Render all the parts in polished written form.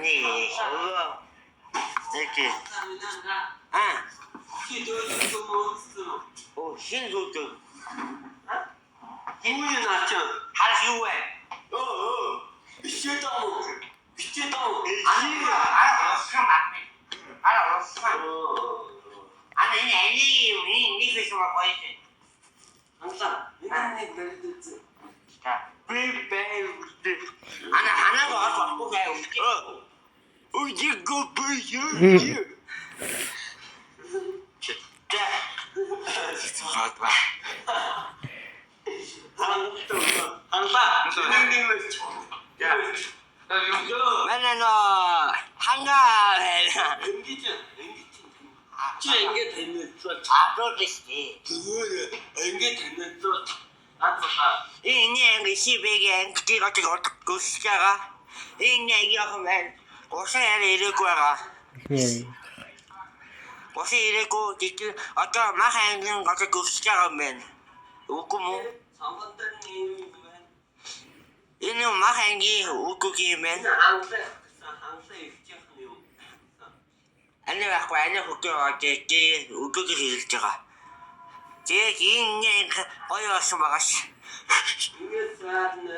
Аны өвөө. Тэки. А. Оо хин зүүдэг. Юу юм наа чи? Харах юу вэ? Оо. Бичээд аа. Бичээд аа. Араа ууссан байна. Араа ууссан. Ана энэ ани энэ нэг юм гоё юм. Ханлаа. Энэ нэг барид үзсэн. За. Би бай. Ана ханаа гоо болохгүй гай. Үгүй би юу. За. Хаад ба. Ханлаа. Энэ нэг байж. За. Юу? Манай нөө хангаа. Ингэж ингэж. Чи ингэ танилцуул. Адуу дэстэй. Зүгээр ингэ танилцуул. Ганцхан. Энэ анги сибэгэ анги годог одгоос байгаа. Энэ анги яг мэн. Госон яриа ирээгүй байгаа. Госон ирээгүй тэгтэл одоо мах ангийн годог гүсэж байгаа юм байна. Үгүй мүү? Сонгодог юм байна. Энэ мах ангийн үгүй юм Энэ байна. ханлаа гэсэн ханлаа ихчих юм. Ани байхгүй ани хөтөө тэгээ үгүй хэлж байгаа. Тэгээд энэ анги гоё болсон байгаас. Ингээд саарна.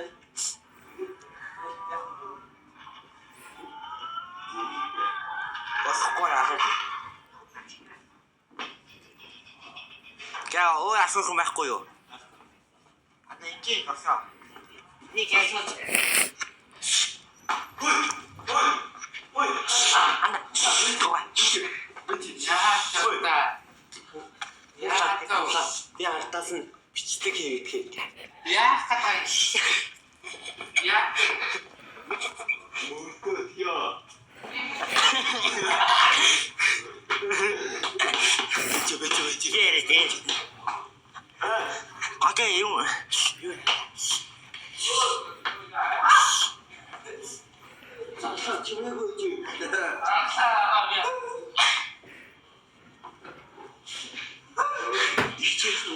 Болохгүй аа. За өөр асуух юм байхгүй юу? Одоо энэ болсон. Нэг яасан. Хой. Хой. Хой. Ана. Туга. Яа та. Яа та. Би артаас нь бичлэг хийгээд. Яа та. Яа. Мөрдөө яа. Бич бич бич. Гэрээ дээ. Одоо юм. Цаашаа чимээгүй чи. Аа. Хичээсэн.